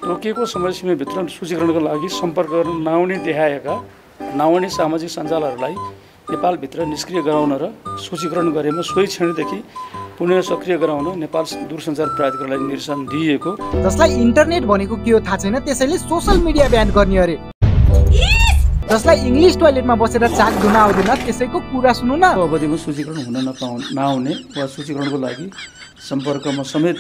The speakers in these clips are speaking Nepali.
तोकिएको समय सीमाभित्र सूचीकरणको लागि सम्पर्क गर्न नआउने देखाएका नआउने सामाजिक सञ्जालहरूलाई नेपालभित्र निष्क्रिय गराउन र सूचीकरण गरेमा सोही क्षणदेखि पुनः सक्रिय गराउन नेपाल दूरसञ्चार प्राधिकरणलाई निर्देशन दिएको। जसलाई इन्टरनेट भनेको के हो थाहा छैन, त्यसैले सोशल मिडिया ब्यान गर्ने अरे। जसलाई इङ्ग्लिस टोयलेटमा बसेर चाक धुन आउँदैन त्यसैको कुरा सुन्नु न। अवधिमा सूचीकरण हुन नआउने वा सूचीकरणको लागि सम्पर्कमा समेत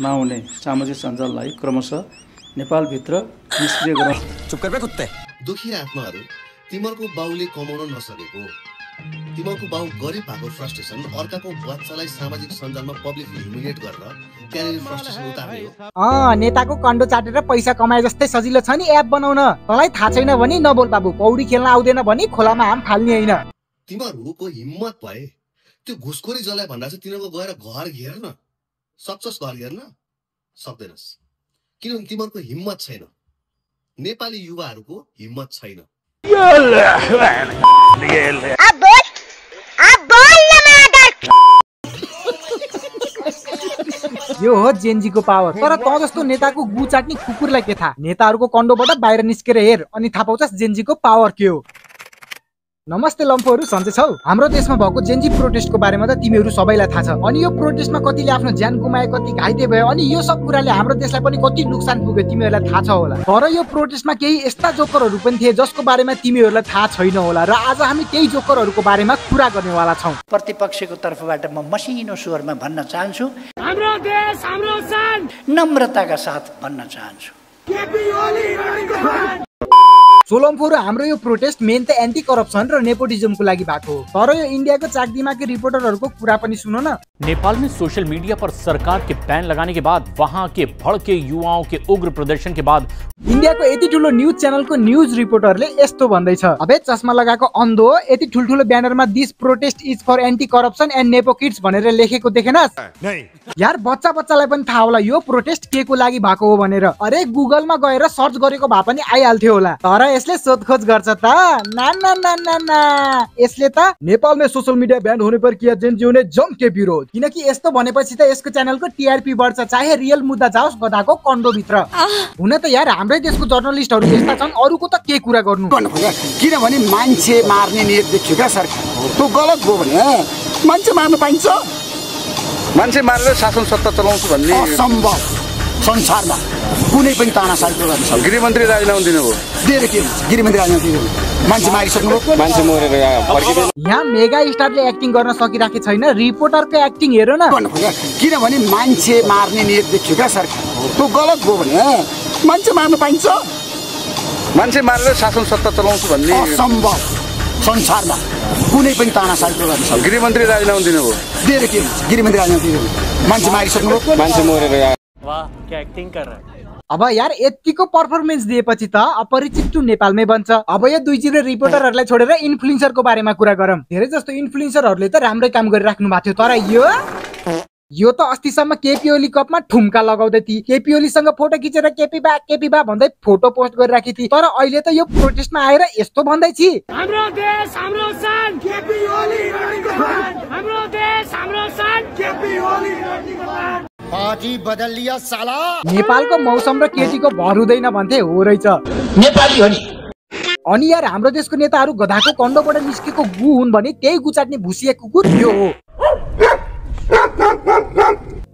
नआउने सामाजिक सञ्जाललाई क्रमशः नेपालभित्र निष्क्रिय गराउन। चुप कर बे कुत्ते। दुखी आत्माहरू, तिमीहरूको बाउले कमाउन नसकेको, तिमीहरूको बाउ गरिब भएको फ्रस्ट्रेसन अर्काको बच्चालाई सामाजिक सञ्जालमा पब्लिकली ह्युमिलिएट गरेर त्यहाँनिर फ्रस्ट्रेसन उतार्ने हो। नेताको कन्डो चाटेर पैसा कमाए जस्तै सजिलो छ नि एप बनाउन। तँलाई थाहा छैन भने नबोल बाबु। पौडी खेल्न आउँदैन भने खोलामा हाम फाल्ने होइन। तिमीहरूको हिम्मत भए त्यो घुसखोरी जसलाई भन्दा चाहिँ तिनीहरूको गएर घर घेर्न सक्छस्? घर घेर्न सक्दैनस् किनभने तिमीहरूको हिम्मत छैन। नेपाली युवाहरूको हिम्मत छैन। यो हो जेनजीको पावर। तर तँ जस्तो नेताको गु चाट्ने कुकुरलाई के थाहा? नेताहरूको कन्डोबाट बाहिर निस्केर हेर अनि थाहा पाउँछस् जेनजीको पावर के हो। नमस्ते लम्फोहरू, सन्चै छौ? हाम्रो देशमा भएको जेनजी प्रोटेस्टको बारेमा त तिमीहरू सबैलाई थाहा छ। अनि यो प्रोटेस्टमा कतिले आफ्नो ज्यान गुमाए, कति घाइते भयो, अनि यो सब कुराले हाम्रो देशलाई पनि कति नोक्सान पुग्यो तिमीहरूलाई थाहा छ होला। तर यो प्रोटेस्टमा केही यस्ता जोकरहरू पनि थिए जसको बारेमा तिमीहरूलाई थाहा छैन होला र आज हामी त्यही जोकरहरूको बारेमा कुरा गर्नेवाला छौँ। प्रतिपक्षको तर्फबाट म मसिनो स्वरमा भन्न चाहन्छु, हाम्रो देश हाम्रो शान, नम्रताका साथ भन्न चाहन्छु। सोलम्फोर हाम्रो यो प्रोटेस्ट मेन त एन्टी करप्सन र नेपोटिज्मको लागि भएको हो। तर यो इन्डियाको चाकदिमागी रिपोर्टरहरूको कुरा पनि सुनो न। नेपाल में सोशल मीडिया पर सरकार के बैन लगाने के बाद, वहां के भड़के युवाओं के उग्र प्रदर्शन के बाद इन्डियाको यति ठुलो न्यूज च्यानलको न्यूज रिपोर्टरले यस्तो भन्दैछ, अबे चस्मा लगाएको अन्धो, यति ठुल्ठुलो ब्यानरमा this protest is for anti corruption and nepo kids भनेर लेखेको देखेनस्? यार बच्चालाई पनि थाहा होला यो प्रोटेस्ट के को लागि भएको हो भनेर। अरे गुगलमा गएर सर्च गरेको भए पनि आइहाल्थ्यो होला। तर यसले सोधखोज गर्छ त? ना ना ना ना ना, यसले त नेपाल में सोशल मीडिया बैन होने पर किया जेनजीओ ने जम के विरोध। किनकि यस्तो भनेपछि त यसको च्यानलको टिआरपी बढ्छ, चाहे रियल मुद्दा जाओस् गधाको कन्डो भित्र। हुन त यार हाम्रै देशको जर्नलिस्टहरू यस्ता छन्, अरूको त के कुरा गर्नु। किनभने मान्छे मार्ने नियत देखियो क्या सरकार, त्यो गलत हो भने मान्छे मार्न पाइन्छ? मान्छे मारेर शासन सत्ता चलाउँछु भन्ने असम्भव। संसारमा कुनै पनि तानाशाही गर्न सक्दैन। गृहमन्त्री राजीनामा दिनुभयो, दिएर के गृहमन्त्री राजीनामा दिनु? मान्छे मारिसक्नु, मान्छे मरेर यहाँ मेगा स्टारले एक्टिङ गर्न सकिराखे छैन, रिपोर्टरको एक्टिङ हेर न। किनभने मान्छे मार्ने नियत देखियो क्या सरकार, त्यो गलत हो भने मान्छे मार्न पाइन्छ? मान्छे मारेर शासन सत्ता चलाउँछु भन्ने असम्भव। संसारमा कुनै पनि तानाशाही गर्न सक्दैन। गृहमन्त्री राजीनामा दिनुभयो, दिएर के गृहमन्त्री राजीनामा दिनु? मान्छे मारिसक्नु, मान्छे मरेर। वाह क्या एक्टिंग कर रहा है। अब यार यतिको पर्फर्मेन्स दिएपछि त अपरिचित टु नेपालमै बन्छ। अब यो दुई जिरो रिपोर्टरहरूलाई छोडेर इन्फ्लुएन्सरको बारेमा कुरा गरौँ। धेरै जस्तो इन्फ्लुएन्सरहरूले त राम्रै काम गरिराख्नु भएको थियो, तर यो त अस्तिसम्म केपी ओली कपमा ठुम्का लगाउँदै थिए, केपी ओलीसँग फोटो खिचेर केपी बा भन्दै फोटो पोस्ट गरिराखी थिए। तर अहिले त यो प्रोटेस्टमा आएर यस्तो भन्दै छि, हाम्रो देश हाम्रो शान, केपी ओली हाम्रो देश हाम्रो शान, केपी ओली। पार्टी बदल लिया साला। नेपालको मौसम र केटीको भर हुँदैन भन्थे, हो रहेछ। नेपाली हो नि। अनि यार हाम्रो देशको नेताहरू गधाको कन्डोबाट निस्केको गु हुन् भने त्यही गुचाट्ने भुसिया कुकुर यो हो।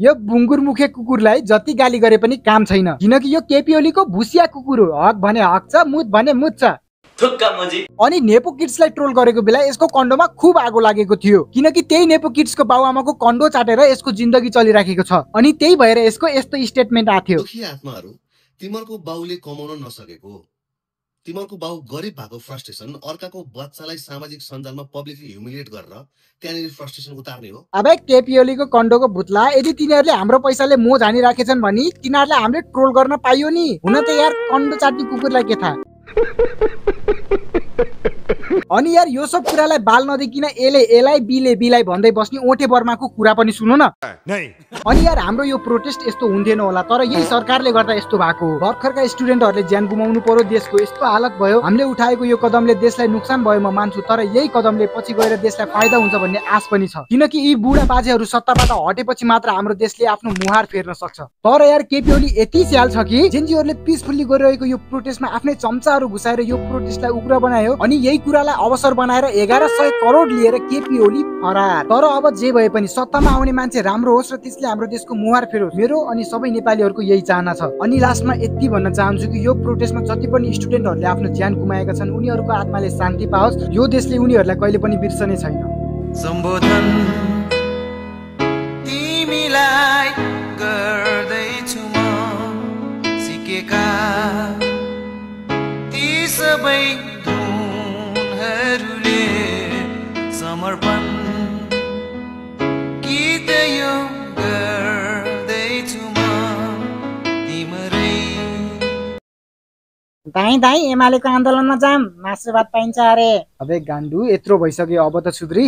यो बुङ्गुर मुखे कुकुरलाई जति गाली गरे पनि काम छैन, किनकि यो केपी ओलीको भुसिया कुकुर हो। हक भने हक छ, मुत भने मुत छ। अनि नेपो किड्सलाई ट्रोल गरेको बेला यसको कन्डोमा खुब आगो लागेको थियो, किनकि त्यही नेपो किड्सको बाउआमाको कन्डो चाटेर यसको जिन्दगी चलिराखेको छ। अनि त्यही भएर यसको यस्तो स्टेटमेन्ट आथ्यो, दुखी आत्माहरू, तिमीहरूको बाउले कमाउन नसकेको, तिमीहरूको बाउ गरिब भएको फ्रस्ट्रेसन अर्काको बच्चालाई सामाजिक सञ्जालमा पब्लिकली ह्युमिलिएट गरेर त्यहाँनिर फ्रस्ट्रेसन उतार्ने हो। अब केपी ओलीको कन्डोको भुत्ला यदि तिनीहरूले हाम्रो पैसाले मोह झानी राखेछन् भने तिनीहरूलाई हामीले ट्रोल गर्न पाइयो नि। हुन त यार कन्डो चाट्ने कुकुरलाई के थाहा। अनि यार यो सब कुरालाई बाल नदेखिन एले एलाई बीले बीलाई भन्दै बस्ने ओठे बर्माको कुरा पनि सुन्नु न। अनि यार हाम्रो यो प्रोटेस्ट यस्तो हुन्थेन होला, तर यही सरकारले गर्दा यस्तो भएको। भर्खरका स्टुडेन्टहरूले ज्यान गुमाउनु पर्यो, देशको यस्तो हालत भयो। हामीले उठाएको यो कदमले देशलाई नोक्सान भयो म मान्छु, तर यही कदमले पछि गएर देशलाई फाइदा हुन्छ भन्ने आश पनि छ, किनकि यी बुढा बाजेहरू सत्ताबाट हटेपछि मात्र हाम्रो देशले आफ्नो मुहार फेर्न सक्छ। तर यार केपी ओली यति स्याल छ कि जेनजीहरूले पिसफुल्ली गरिरहेको यो प्रोटेस्टमा आफ्नै चम्चाहरू घुसाएर यो प्रोटेस्टलाई उग्र बनायो, अनि यही कुरालाई अवसर बनाएर 1100 करोड लिएर केपी ओली फरार। तर अब जे भए पनि सत्तामा आउने मान्छे राम्रो होस् र त्यसले हाम्रो देशको मुहार फेरोस्, मेरो अनि सबै नेपालीहरूको यही चाहना छ। अनि लास्टमा यति भन्न चाहन्छु कि यो प्रोटेस्टमा जति पनि स्टुडेन्टहरूले आफ्नो ज्यान गुमाएका छन् उनीहरूको आत्माले शान्ति पाओस्, यो देशले उनीहरूलाई कहिले पनि बिर्सने छैन। सम्बोधन तिमीलाई गर्दैछु म, सिकेका ती सबै धुनहरूले समर्पण गीत यो गर्दैछु म तिम्रै। दाई दाई एमालेको आन्दोलनमा जाम, मासु भात पाइन्छ अरे। अबे गाण्डु यत्रो भइसक्यो, अब त सुध्री।